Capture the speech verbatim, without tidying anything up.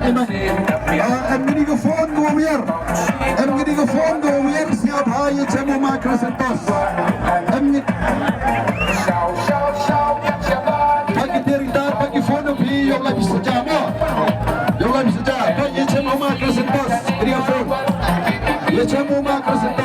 Em kini ka phone ko wiar. Em kini ka phone ko wiar siap ha ïa chem u ma Crescentos. Em kini Pagi diri ta pagi phone phi yong lai bisa jam ya. Yong lai bisa jam. Pagi chem u ma Crescentos. Kini ka phone. Ïa chem u ma Crescentos.